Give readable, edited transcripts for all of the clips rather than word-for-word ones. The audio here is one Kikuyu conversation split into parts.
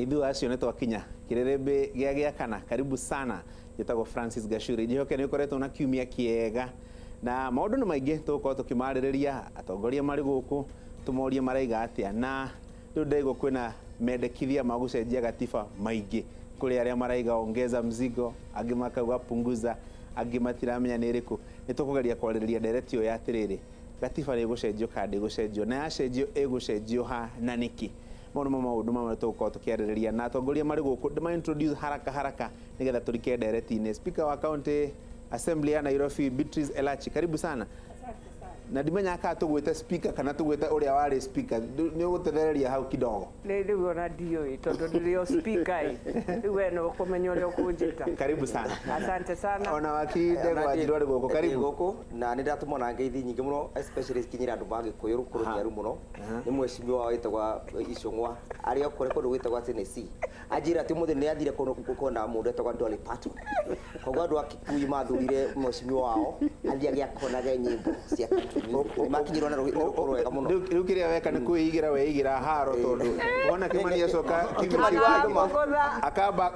Ithuĩ acio nĩ twakinya kĩrĩrĩmbĩ gĩa gĩakana. Karibu sana. Njĩtagwo Francis Gachuri. Njĩhoke nĩ ũkoretwo na kiumia kĩega na maũndũ nĩ maingĩ tũgũkorwo tũkĩmarĩrĩria. Atongoria marĩ gũkũ tũmorie maraiga atĩa, na rĩu ndĩraigua kwĩna mendekithia ma gũcenjia gatiba maingĩ. Kũrĩ arĩa maraiga ongeza mzigo, angĩ makauga punguza, angĩ matiramenya nĩ ĩrĩkũ. Nĩ tũkũgeria kwarĩrĩria ndereti ĩyo ya atĩrĩrĩ, gatiba nĩ ĩgũcenjio kana ndĩgũcenjio, na yacenjio ĩgũcenjio ha na nĩkĩ. Mau nĩmo maũndũ mamwe tũgũkorwo tũkĩarĩrĩria na atongoria marĩ gũkũ. Ndĩma introduce haraka haraka nĩgetha tũrike ndereti-inĩ. Speaker wa County Assembly ya Nairobi, Beatrice Elachi, karibu sana. Na ndimenyaga kana tũgwĩte speaker kana tũgwĩte ũrĩa warĩ speaker, nĩ ũgũtethereria hau kidogo. Rĩu ona ndiũĩ tondũ ndĩrĩ o speaker ĩ. Rĩu we no ũkũmenya ũrĩa ũkũnjĩta. Karibu sana. Asante sana. Ona wakiri Ndegwa Njirũ arĩ gũkũ, karibu. Gũkũ na nĩ ndatũmwo na ngeithi nyingĩ mũno, especially kinyĩra andũ ma Gĩkũyũ rũkũrũ mũno. Nĩ mheshimiwa wĩtagwa Icũng'wa arĩ o kũrĩa kũndũ gwĩtagwa Tennessee. Anjĩra atĩ ũmũthĩ nĩ athire kũndũ kuona mũndũ etagwa Dolly Parton. Koguo andũ a Kikuyu mathurire mheshimiwa wao athiĩ agĩakonage nyĩmbo cia country music. Nĩ makinyĩrwo na rũkũ rwega mũno. Rĩu kĩrĩa weka nĩ kwĩigĩra weigĩra haro, tondũ wona Kĩmani acoka kiumia Kĩmani wa ndũma. Kũgũtha.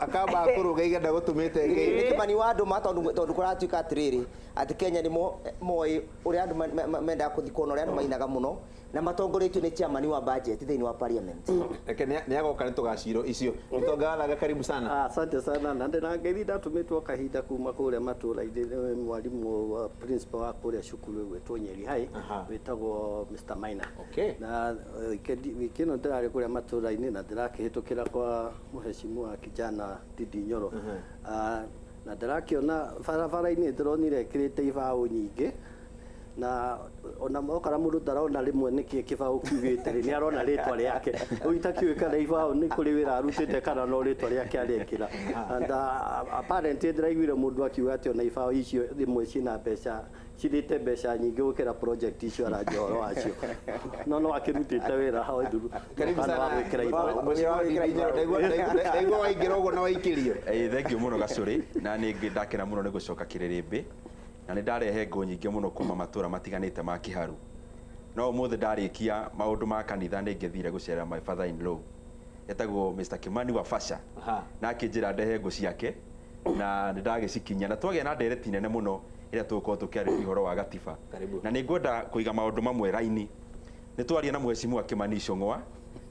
Akamba kũrũga igenda gũtũmĩte ngei. Nĩ Kĩmani wa ndũma, tondũ kũratuĩka atĩrĩrĩ atĩ Kenya nĩmo moĩ ũrĩa andũ mendaga kũthi kuona ũrĩa andũ mainaga mũno na matongoretio nĩ chairman wa budget thĩinĩ wa parliament. Reke nĩ agoka nĩ tũgacirwo icio. Gitonga Wathaga, karibu sana. Ah, asante sana. Na ndĩna ngeithi ndatũmĩtwo kahinda kuma kũrĩa matũũra-inĩ nĩ mwarimũ wa principal wa kũrĩa cukuru ĩgwĩtwo Nyeri High, wĩtagwo Mr. Maina. Na wiki ĩno ndĩrarĩ kũrĩa matũũra-inĩ na ndĩrakĩhĩtũkĩra kwa mheshimiwa kijana Ndindi Nyoro. Ah, na ndĩrakĩona barabara-inĩ ndĩronire ĩkĩrĩte ibaũ nyingĩ, na ona okara mũndũ ndarona rĩmwe nĩkĩ kĩbaũ kiugĩte rĩ, nĩ arona rĩtwa rĩake. Rĩu itakĩũĩ kana ibaũ nĩ kũrĩ wĩra arutĩte kana no rĩtwa rĩake arekĩra. And apparently ndĩraiguire mũndũ akiuga atĩ ona ibaũ icio rĩmwe ciĩna mbeca, cirĩte mbeca nyingĩ gũkĩra project icio aranjia ũhoro wacio, no akĩrutĩte wĩra hau thuru. Karibu kana sana. wa gwĩkĩra ibaũ. Mheshimiwa Ndindi Nyoro, ndaigua waingĩra ũguo na waikĩrio. Ĩĩ, thank you mũno Gacũrĩ, na nĩ ndakena mũno nĩ gũcoka kĩrĩrĩmbĩ, na nĩ ndarehe ngũ nyingĩ mũno kuma matũra matiganĩte ma Kĩharu. No ũmũthĩ ndarĩkia maũndũ ma kanitha nĩ ngĩthire gũcerera my father in law etagwo Mr. Kimani wa Fasha, na akĩnjĩra ndehe ngũ ciake na nĩ ndagĩcikinyia, na twagĩa na ndereti nene mũno ĩrĩa tũgũkorwo tũkĩarĩrĩria ũhoro wa gatiba. Karibu. Na nĩ ngwenda kũiga maũndũ mamwe raini. Nĩ twaria na mheshimiwa Kimani Ichung'wa,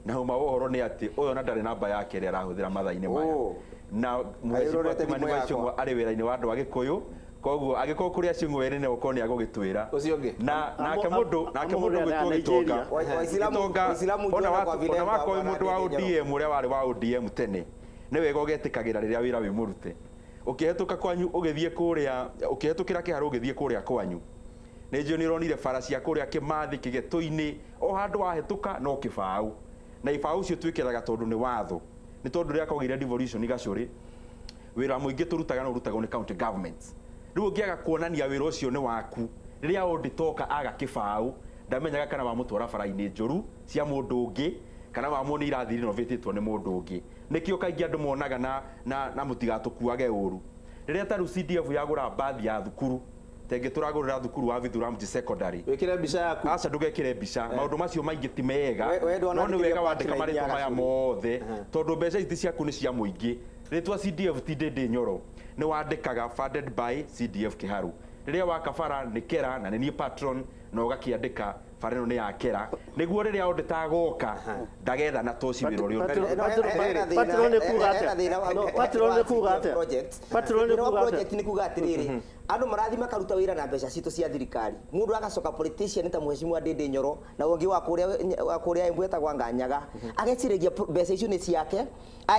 na ũma wa ũhoro nĩ atĩ ũyũ ona ndarĩ namba yake ĩrĩa arahũthĩra mathaa-inĩ maya. Oh. Na mheshimiwa Ũrorete Kimani thimũ wa yakwa. Ichung'wa arĩ wĩra-inĩ wa andũ a Gĩkũyũ, koguo angĩkorwo kũrĩ Achung'wa erĩ no ũkorwo nĩ agũgĩtwĩra. Ũcio ũngĩ. Na nake mũndũ nake mũndũ amũhũrĩra gwĩtwo na Gĩtonga. Nigeria. Gĩtonga, Waislamu ona njuana wa- kwa ona vilemba wakorwo wĩ bwana mũndũ wa Ndindi Nyoro. ODM, ũrĩa warĩ wa ODM tene, nĩ wega ũgetĩkagĩra rĩrĩa wĩra wĩ mũrute. Ũkĩhetũka kwanyu ũgĩthiĩ kũrĩa, ũkĩhetũkĩra Kĩharũ ũgĩthiĩ kũrĩa kwanyu, nĩ njũĩ nĩ ũronire bara cia kũrĩa Kĩmathi, Kĩgetũ-inĩ, o handũ wahĩtũka no kĩbaũ. Na ibaũ icio twĩkĩraga tondũ nĩ watho. Nĩ tondũ rĩrĩa kwagĩire devolution Gacũrĩ, wĩra mũingĩ tũrutaga no ũrutagwo nĩ county governments. Rĩu ũngĩaga kuonania wĩra ũcio nĩ waku, rĩrĩa auditor oka aga kĩbaũ, ndamenyaga kana wamũtwara bara-inĩ njũru cia mũndũ ũngĩ, kana wamuonia irathi rinovatĩtwo nĩ mũndũ ũngĩ. Nĩkĩo kaingĩ andũ monaga na mũtigatũkuage ũru. Rĩrĩa ta rĩu CDF yagũra mbathi ya thukuru, tengĩ tũragũrĩra thukuru wa Vithuramji Secondary. Wĩkĩre mbica yaku. Aca, ndũgekĩre mbica. Maũndũ macio maingĩ ti mega. We No nĩ ndwanathikĩria wega wandĩka punchline marĩtwa ya maya Gacũrĩ. mothe, tondũ mbeca ici ti ciaku, nĩ cia mũingĩ. Rĩtwa CDF ti Ndindi Nyoro, nĩ wandĩkaga funded by CDF Kĩharu. Rĩrĩa waka bara nĩ Kera na nĩ niĩ patron, na ũgakĩandĩka bara ĩno nĩ ya Kera, nĩguo rĩrĩa auditor agoka ndagetha na toci wĩra ũrĩa ũrutaga. Patron nĩ kuga atĩa? No, patron nĩ kuga atĩa? Patron nĩ kuga atĩa? Project nĩ kuga atĩrĩrĩ, andũ marathi makaruta wĩra na mbeca citũ cia thirikari, mũndũ agacoka politician ta mheshimiwa Ndindi Nyoro na ũngĩ wa kũrĩa Embu etagwo Nganyaga ageciragia mbeca icio nĩ ciake,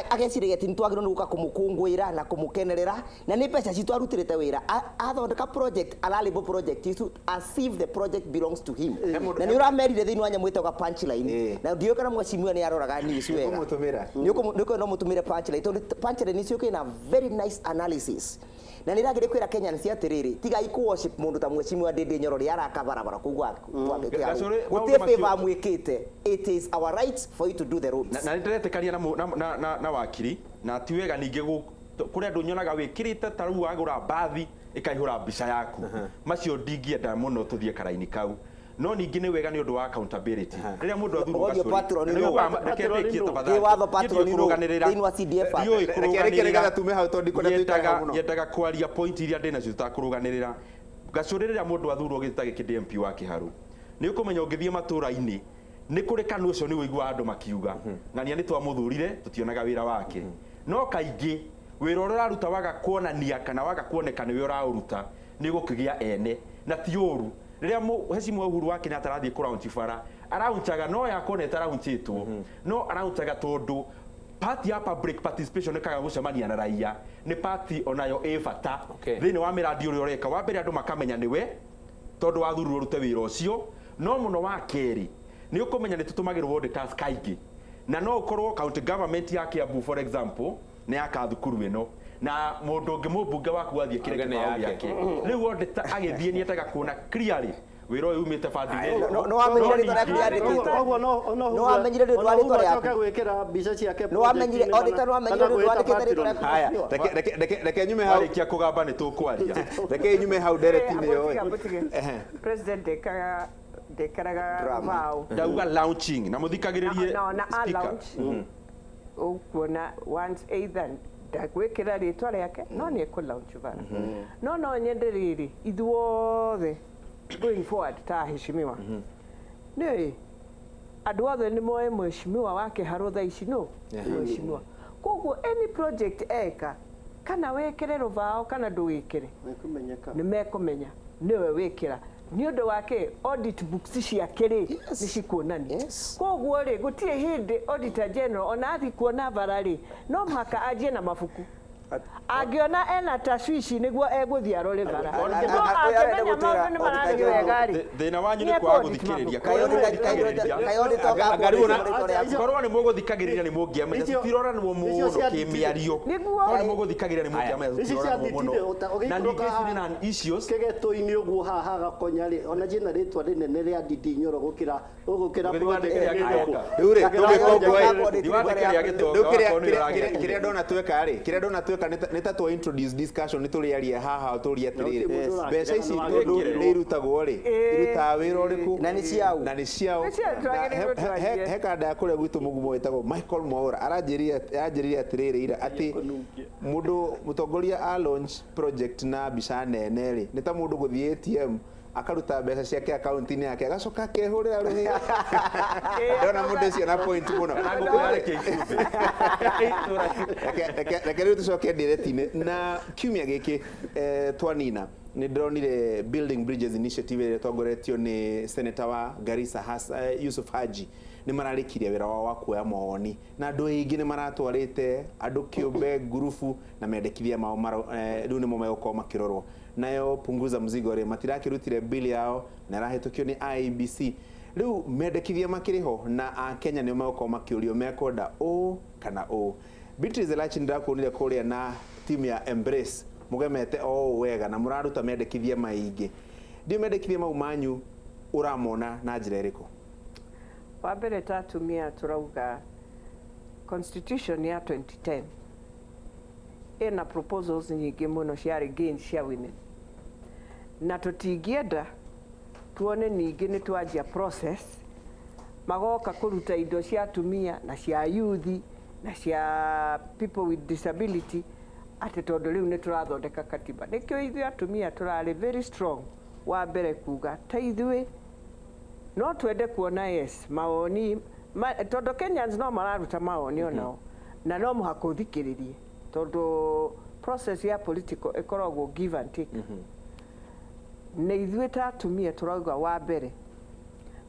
ageciragia atĩ nĩ twagĩrĩirwo nĩ gũka kũmũkũngũĩra na kũmũkenerera, na nĩ mbeca citũ arutĩrĩte wĩra. Athondeka project, aralabel project icu as if the project belongs to him. Na nĩ ũramerire thĩinĩ wa nyamũ ĩtagwo Punchline. Na ndiũĩ kana mheshimiwa nĩ aroraga news wega. Ũkũmũtũmĩra. Nĩ ũkwenda ũmũtũmĩre punchline, tondũ punchline icio kĩna very nice analysis na nä ragä kwä ra Kenyans atĩrĩrĩ, tigai kũ worship mũndũ ta mheshimiwa Ndindi Nyoro rĩrĩa araka barabara kũu gwake. Gacũrĩ, maũndũ gũtirĩ macio- favor amwĩkĩte. It is our right for you to do the roads. Na nĩ ndĩretĩkania na wakiri, na ti wega ningĩ kũrĩ andũ nyonaga wĩkĩrĩte ta rĩu wagũra mbathi ĩkaihũra mbica yaku. Macio ndingĩenda mũno tũthiĩ karaini kau. No ningĩ nĩ wega nĩ ũndũ wa accountability. Rĩrĩa mũndũ athurwo Ũgothiĩ Gacũrĩ, patron nĩ nũ? ũgamba- reke ndĩkie tafadhali. Kĩ watho patron Niĩ nũ? ndikũrũganĩrĩra. Thĩinĩ wa CDF. Ndiũĩ Reke arĩkie nĩgetha kũrũganĩrĩra. tume hau tondũ ndikwenda tũikare hau mũno. Nyendaga kwaria point iria ndĩnacio tũtakũrũganĩrĩra. Gacũrĩ rĩrĩa mũndũ athurwo gĩtĩ ta gĩkĩ ndĩ MP wa Kĩharũ, nĩ ũkũmenya ũngĩthiĩ matũra-inĩ nĩ kũrĩ kanua ũcio nĩ ũiguaga andũ makiuga ng'ania nĩ twamũthurire tũtionaga wĩra wake. No kaingĩ wĩra ũrĩa ũraruta waga kuonania kana waga kuoneka nĩwe ũraũruta nĩ gũkĩgĩa ene na ti ũru. Rĩrĩa Mheshimiwa Uhuru wa Kenyatta arathiĩ kũraunchi bara, araunchaga no yakona ĩtaraunchĩtwo, no araunchaga tondũ party ya public participation ĩkaga gũcemania na raia nĩ party onayo ĩ bata thĩinĩ wa mĩrandi ũrĩa ũreka. Wa mbere andũ makamenya nĩwe tondũ wathurirwo ũrute wĩra ũcio, no mũno wa kerĩ nĩ ũkũmenya nĩ tũtũmagĩrwo auditors kaingĩ, na no ũkorwo county government ya Kiambu for example nĩ yaka thukuru ĩno na mũndũ ũngĩ mũmbunge waku athiĩ kĩre Auge nĩ kĩbaũ yake. gĩake. Rĩu auditor agĩthiĩ nĩ endaga kuona clearly wĩra ũyũ umĩte bandi-inĩ. No wamenyire rĩtwa rĩaku rĩandĩkĩtwo. Koguo no No wamenyire rĩtwa rĩtwa rĩaku. acoke gwĩkĩra mbica ciake No wamenyire project-inĩ auditor, no wamenyire kana rĩtwa gwĩta rĩandĩkĩte rĩtwa patron. rĩaku. Haya, reke nyume hau. Warĩkia kũgamba nĩ tũkwaria. Reke nyume hau ndereti-inĩ ĩyo ĩ. Ehe. President ndekaraga Drama. rũbaũ. Ndauga launching na mũthikagĩrĩrie No, na a speaker. launch ũkuona once either ndagwĩkĩra rĩtwa rĩake no nĩ ekũ launch bara. No nyende rĩrĩ ithuothe going forward ta aheshimiwa nĩ andũ othe nĩ moĩ mheshimiwa wa Kĩharũ thaa ici nũ mheshimiwa, koguo any project eka kana wĩkĩre rũbaũ kana ndũwĩkĩre Nĩkũmenyeka. nĩ mekũmenya nĩwe wĩkĩra nĩ ũndũ wa kĩ audit books ciake rĩ nĩ cikuonania. Koguo rĩ gũtirĩ hĩndĩ auditor general ona athi kuona bara rĩ no mũhaka anjie na mabuku angĩona ena tashwishi nĩguo egũthiĩ arore bara, no angĩmenya maũndũ nĩ marathiĩ wega rĩ Thĩna wanyu nĩ nĩ kwaga ekũ-audit gũthikĩrĩria. mabuku. Korwo nĩ mũgũthikagĩrĩria- Angaribu na- korwo nĩ mũgũthikagĩrĩria nĩ mũngĩamenya Icio- tũtiroranwo icio mũno cia kĩmĩario. Nĩguo. Korwo nĩ mũgũthikagĩrĩria nĩ mũngĩamenya Ici cia tũtiroranwo mũno. nditire, ũta- Na ningĩ ũgĩikũrũka ici nĩ non issues. Kĩgeto-inĩ ũguo haha gakonya rĩ ona ciĩna rĩtwa rĩnene rĩa Ndindi Nyoro gũkĩra gũkĩra Ũgĩthiĩ wandĩke rĩa project gĩtonga. Rĩu rĩ, tũgĩka ũguo ĩ. Thiĩ wandĩke rĩa gĩtonga, Rĩu wakorwo nĩ ũragĩa. kĩrĩa ndona tweka rĩ, kĩrĩa ndona tweka nĩ ta twa introduce discussion nĩ tũrĩaria haha tũrie atĩrĩrĩ, Yes. mbeca ici Yes. tondũ nĩ irutagwo rĩ, irutaga wĩra ũrĩkũ Na nĩ ciaũ? na nĩ ciaũ. Nĩ ciaũ, twagĩrĩirwo Na twarie. he kanda ya kũrĩa gwitũ mũgumo wĩtagwo Michael Mwaura aranjĩrire atĩrĩrĩ ira atĩ mũndũ mũtongoria a launch project na mbica nene rĩ nĩ ta mũndũ gũthiĩ ATM akaruta mbeca ciake akaunti-inĩ yake agacoka akehũrĩra rũhĩa. Ndona mũndũ ũcio na point mũno. Na ngũkũ yarĩkia itumbĩ. Reke rĩu tũcoke ndereti-inĩ na kiumia gĩkĩ twanina nĩ ndĩronire Building Bridges Initiative ĩrĩa ĩtongoretio nĩ senator wa Garissa Yusuf Haji nĩ mararĩkirie wĩra wao wa kuoya mawoni na andũ aingĩ nĩ maratwarĩte andũ kĩũmbe ngurubu na mendekithia mao rĩu nĩmo megũkorwo makĩrorwo. Nayo Punguza Mzigo rĩ matirakĩrutire bill yao na ĩrahĩtũkio nĩ IEBC. Rĩu mendekithia makĩrĩ ho na akenya nĩo megũkorwo makĩũrio mekwenda ũũ kana ũũ. Beatrice Elachi ndĩrakuonire kũrĩa na timu ya Embrace mũgemete o ũũ wega na mũraruta mendekithia maingĩ. Ndiũ mendekithia mau manyu ũramona na njĩra ĩrĩkũ? Wa mbere ta atumia tũrauga constitution ya 2010 ĩna proposals nyingĩ mũno ciarĩ gains cia women, na tũtingĩenda tuone ningĩ nĩ twanjia process magoka kũruta indo cia atumia na cia youth na cia people with disability atĩ tondũ rĩu nĩ tũrathondeka katiba. Nĩkĩo ithuĩ atumia tũrarĩ very strong wa mbere kuga ta ithuĩ no twende kuona yes mawoni tondũ Kenyans no mararuta mawoni onao na no mũhaka ũthikĩrĩrie tondũ process ya political ĩkoragwo give and take. Na ithuĩ ta atumia tũrauga wa mbere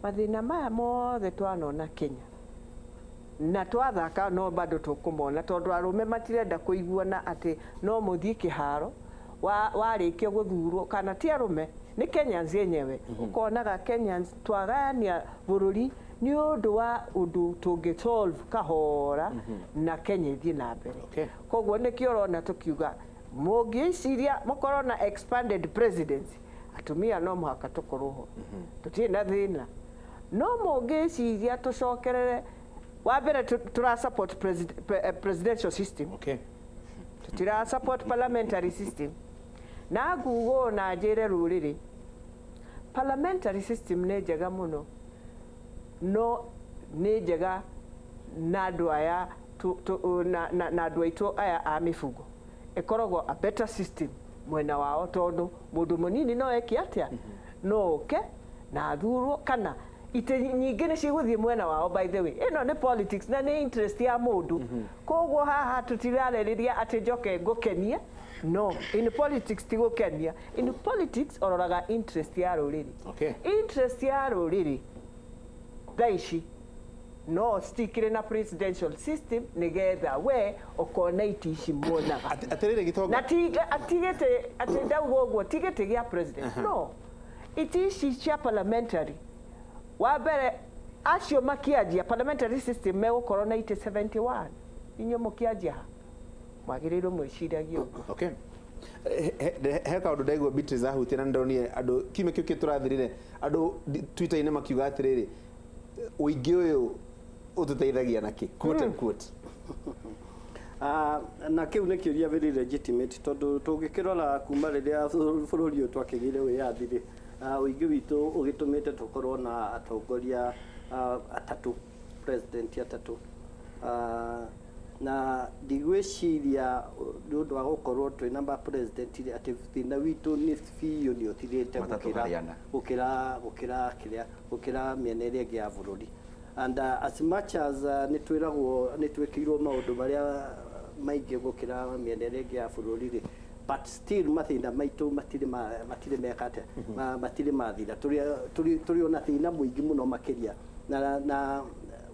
mathĩna maya mothe twanona Kenya na twathaka no bado tũkũmona tondũ arũme matirenda kũiguana atĩ no mũthiĩ kĩharo warĩkia gũthurwo kana ti arũme nĩ Kenyans yenyewe. Ũkonaga Kenyans twagayania bũrũri nĩ ũndũ wa ũndũ tũngĩ solve kahora na Kenya ĩthiĩ na mbere. Koguo nĩkĩo ũrona tũkiuga mũngĩciria mũkorwo na expanded presidency atumia no mũhaka tũkorwo ho, tũtirĩ na thĩna. No mũngĩciria tũcokerere wa mbere tũra support presidential system, tũtira support parliamentary system. Na ngugo na njĩre rũrĩrĩ Parliamentary system nĩ njega mũno, no nĩ njega na andũ aya na andũ aitũ aya a mĩbugo. Ĩkoragwo a better system mwena wao, tondũ mũndũ mũnini no eke atĩa, no oke na athurwo, kana itĩ nyingĩ nĩ cigũthiĩ mwena wao. By the way, ĩno nĩ politics na nĩ interest ya mũndũ. Koguo haha tũtirarĩrĩria atĩ njoke ngũkenie. No, in politics ti gũkenia. In politics ũroraga interest ya rũrĩrĩ. Interest ya rũrĩrĩ thaa ici no stickire na presidential system, nigetha we ũkona iti ici muonaga. Atĩrĩrĩ, Gĩtonga. Na atigĩte atĩ ndauga ũguo, tigĩte gĩa president, no iti ici cia parliamentary. Wa mbere, acio makĩanjia parliamentary system megũkorwo na itĩ 71. Inyuĩ mũkĩanjia ha mwagĩrĩirwo mwĩciragie ũguo. Okay. He kaũndũ ndaigua Beatrice ahutia, na ndonire andũ kiumia kĩu kĩ tũrathirire, andũ Twitter-inĩ makiuga atĩrĩrĩ, ũingĩ ũyũ ũtũteithagia nakĩ, quote and quote. Ah, na kĩu nĩ kĩũria very legitimate, tondũ tũngĩkĩrora kuma rĩrĩa bũrũri ũyũ twakĩgĩire wĩyathi rĩ, ũingĩ witũ ũgĩtũmĩte tũkorwo na atongoria atatũ, president atatũ. Na ndigwĩciria nĩ ũndũ wa gũkorwo twĩna ma president rĩ, atĩ thĩna witũ nĩ biũ nĩ ũthirĩte Matatũ gũkĩra harĩ ana. gũkĩra kĩrĩa, gũkĩra mĩena ĩrĩa ĩngĩ ya bũrũri. And as much as nĩ twĩragwo nĩ twĩkĩirwo maũndũ marĩa maingĩ gũkĩra mĩena ĩrĩa ĩngĩ ya bũrũri rĩ, but still mathĩna maitũ matirĩ meka atĩa, matirĩ mathira. Tũrĩ ona thĩna mũingĩ mũno makĩria, na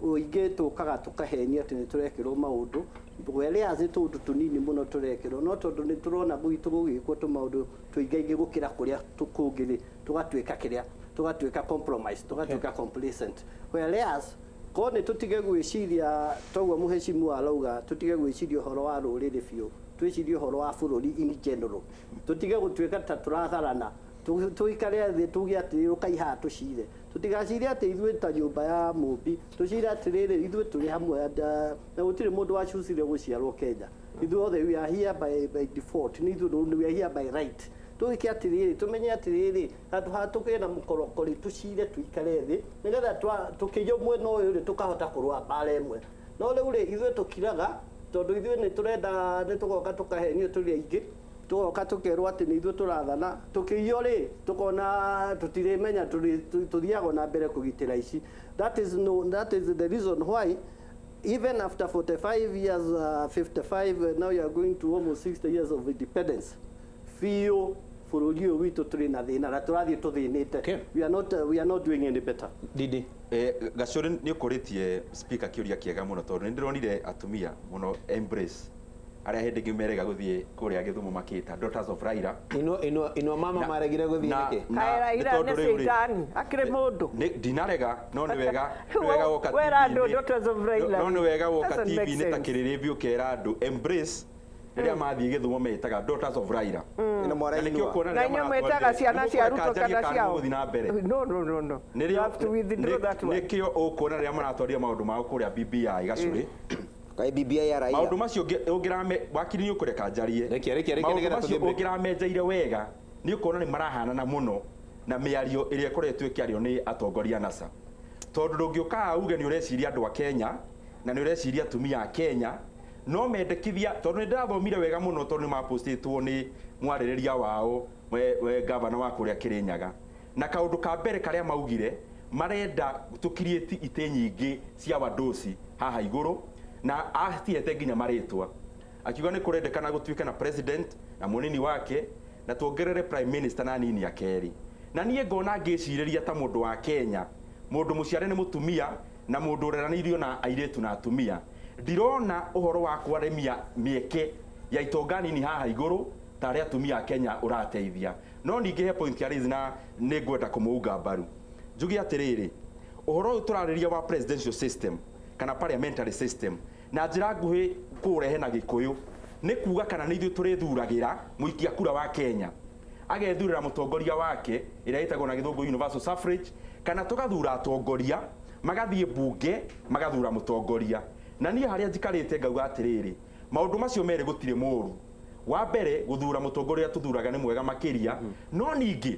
ũingĩ tũkaga tũkahenio atĩ nĩ tũrekĩrwo maũndũ, whereas nĩ tũũndũ tũnini mũno tũrekĩrwo, no tondũ nĩ tũrona gwitũ gũgĩkwo tũmaũndũ tũingaingĩ gũkĩra kũrĩa kũngĩ rĩ, tũgatuĩka kĩrĩa, tũgatuĩka compromise, tũgatuĩka complacent. Whereas ko nĩ tũtige gwĩciria toguo mũhecimu arauga, tũtige gwĩciria ũhoro wa rũrĩrĩ biũ, twĩcirie ũhoro wa bũrũri in general, tũtige gũtuĩka ta tũratharana, tũikare thĩ tuge atĩrĩrĩ, ũkai haha tũcire, tũtigacire atĩ ithuĩ ta nyũmba ya mũmbi, tũcire atĩrĩrĩ, ithuĩ tũrĩ hamwe, and na gũtirĩ mũndũ wacucire gũciarwo Kenya. Ithuĩ othe we are here by default, nĩ ithuĩ we are here by right. Tũgĩke atĩrĩrĩ, tũmenye atĩrĩrĩ, handũ ha tũgĩe na mũkorokori, tũcire, tũikare thĩ, nĩgetha tũkĩiywo mwena ũyũ rĩ, tũkahota kũrũa mbara ĩmwe. No rĩu rĩ, ithuĩ tũkiraga tondũ ithuĩ nĩ tũrenda, nĩ tũgoka tũkahenio tũrĩ aingĩ, tũgoka tũkerwo atĩ nĩ ithuĩ tũrathana. Tũkĩiywo rĩ, tũkona tũtirĩmenya, tũthiaga na mbere kũgitĩra ici. That is, no, that is the reason why even after 45 years, 55, now you are going to almost 60 years of independence, biũ bũrũri ũyũ witũ tũrĩ na thĩna na tũrathiĩ tũthĩnĩte. We are not doing any better. Didi. Gacũrĩ, nĩ ũkũrĩtie speaker kĩũria kĩega mũno, tondũ nĩ ndĩronire atumia mũno embrace arĩa hĩndĩ ĩngĩ merega gũthiĩ kũrĩa Gĩthumo makĩta Daughters of Raila. Inua inua inua mama maregire gũthiĩ nĩkĩ? Kaĩ Raila tondũ nĩ rĩu rĩ, Caitani akĩrĩ mũndũ? Ndinarega, no nĩ wega woka Wera andũ TV-inĩ. Daughters of Raila. No nĩ wega woka Doesn't make TV-inĩ ta sense. kĩrĩrĩmbi ũkera andũ embrace rĩrĩa mathiĩ Gĩthumo metaga Daughters of Raila. Ĩno Na nĩkĩo mwarainua. ũkuona Na rĩrĩa inyuĩ maratwarire- mwĩtaga ciana cia nĩmũkũreka Ruto njarie kana kana ciao? mũgũthiĩ na mbere? No. You have to withdraw that one. Nĩkĩo ũkuona rĩrĩa maratwarire maũndũ mao kũrĩa BBI, Gacũrĩ, Kaĩ BBI ya Raila. Maũndũ macio ũngĩrame wakiri, nĩ ũkũreka njarie. Rekia, rekia, rekia, Maũndũ nĩgetha macio tũthiĩ break. ũngĩramenjeire wega, nĩ ũkuona nĩ marahanana mũno na mĩario ĩrĩa ĩkoretwo ĩkĩario nĩ atongoria NASA, tondũ ndũngĩũka haha uge nĩ ũreciria andũ a Kenya na nĩ ũreciria atumia a Kenya, no mendekithia, tondũ nĩ ndĩrathomire wega mũno, tondũ nĩ mapostĩtwo nĩ mwarĩrĩria wao we gavana wa kũrĩa Kĩrĩnyaga, na kaũndũ ka mbere karĩa maugire, marenda tũkiriĩti itĩ nyingĩ cia wadosi haha igũrũ, na acihete nginya marĩtwa, akiuga nĩ kũrendekana gũtuĩke na president na mũnini wake, na tuongerere prime minister na nini ya kerĩ. Na niĩ ngona ngĩcirĩria ta mũndũ wa Kenya, mũndũ mũciare nĩ mũtumia na mũndũ ũreranĩirio na airĩtu na atumia, ndirona ũhoro wa kwarĩmia mĩeke ya itonga nini haha igũrũ ta arĩa atumia a Kenya ũrateithia. No ningĩ he point ya raise, na nĩ ngwenda kũmũunga mbaru, njuge atĩrĩrĩ, ũhoro ũyũ tũrarĩria wa presidential system kana parliamentary system, na njĩra nguhĩ kũũrehe na Gĩkũyũ nĩ kuga kana nĩ ithuĩ tũrĩthuragĩra mũikia kura wa Kenya agethurĩra mũtongoria wake, ĩrĩa ĩtagwo na Gĩthũngũ universal suffrage, kana tũgathura atongoria magathiĩ mbunge magathura mũtongoria. Na niĩ harĩa njikarĩte ngauga atĩrĩrĩ, maũndũ macio merĩ gũtirĩ mũru. Wa mbere, gũthura mũtongoria tũthuraga nĩ mwega makĩria, no ningĩ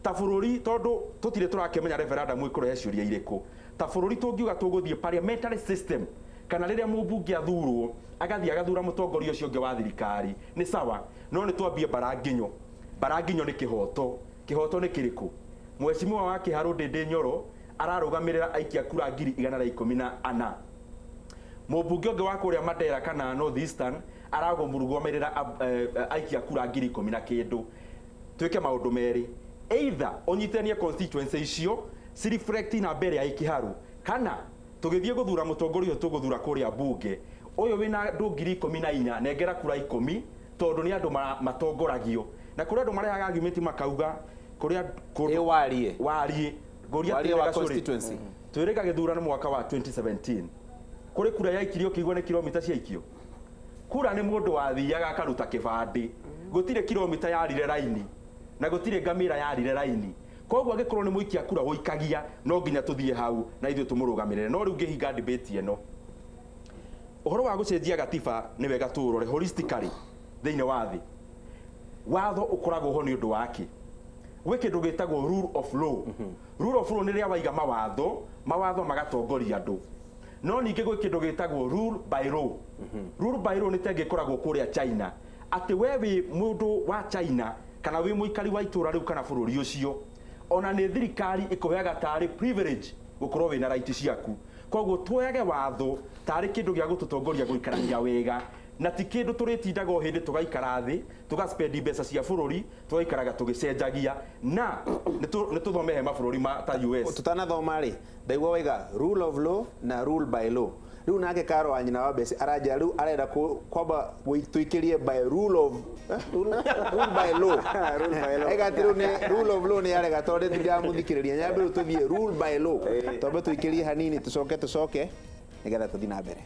Ta bũrũri tondũ tũtirĩ tũrakĩmenya referendum ĩkũrehe ciũria irĩkũ, ta bũrũri tũngiuga tũgũthiĩ parliamentary system, kana rĩrĩa mũmbunge athurwo agathiĩ agathura mũtongoria ũcio ũngĩ wa thirikari, nĩ sawa, no nĩ twambie mbaranginyo. Mbaranginyo nĩ kĩhoto. Kĩhoto nĩ kĩrĩkũ? Mheshimiwa wa Kĩharũ Ndĩndĩ Nyoro ararũgamĩrĩra aikia kura 114,000. Mũmbunge ũngĩ wa kũrĩa Mandera kana North Eastern aragũmũrũgamĩrĩra aikia kura 10,000 na kĩndũ. Twĩke maũndũ merĩ, either ũnyitanie constituency icio ci reflect na mbere ya Kĩharũ, kana tũgĩthiĩ gũthura mũtongoria ũyũ tũgũthura kũrĩa mbunge, ũyũ wĩna andũ 14,000 nengera kura 10, tondũ nĩ andũ matongoragio. Na kũrĩ andũ marehaga argument makauga kũrĩa kũndũ warie warie ngũria warie wa constituency. Twĩrĩga gĩthurano mwaka wa 2017 kũrĩ kura yaikirio ũkĩigua nĩ kilomita ciaikio. Kura nĩ mũndũ wathiaga akaruta kĩbandĩ, gũtirĩ kilomita yarire raini na gũtirĩ ngamĩra yarire raini. Koguo angĩkorwo nĩ mũikia kura gũikagia, no nginya tũthiĩ hau na ithuĩ tũmũrũgamĩrĩre. No rĩu ngĩhinga debate ĩno, ũhoro wa gũcenjia gatiba nĩ wega tũũrore holistically thĩinĩ wa thĩ. Watho ũkoragwo ho nĩ ũndũ wake. Gwĩ kĩndũ gĩtagwo rule of law. Rule of law nĩ rĩrĩa waiga mawatho, mawatho magatongoria andũ. No ningĩ gwĩ kĩndũ gĩtagwo rule by law. Rule by law nĩ ta ĩngĩ ĩkoragwo kũrĩa China, atĩ we wĩ mũndũ wa China kana wĩ mũikari wa itũra rĩu kana bũrũri ũcio, ona nĩ thirikari ĩkũheaga tarĩ privilege gũkorwo wĩna right ciaku. Koguo tuoyage watho tarĩ kĩndũ gĩa gũtũtongoria gũikarania wega, na ti kĩndũ tũrĩtindaga o hĩndĩ tũgaikara thĩ tũgaspendi mbeca cia bũrũri tũgaikaraga tũgĩcenjagia. Na nĩ tũthome he mabũrũri ma ta US. Tutanathoma rĩ, ndaigua waiga rule of law na rule by law. Rĩu nake Karo wa nyina wa Besi aranjĩra rĩu arenda kwamba tũikĩrie by rule of rule by law. Ega atĩ rĩu nĩ rule of law nĩ yarega tondũ ndĩramũthikĩrĩria. Nyambe rĩu tũthiĩ rule by law, twambe tũikĩrie hanini, tũcoke nĩgetha tũthiĩ na mbere.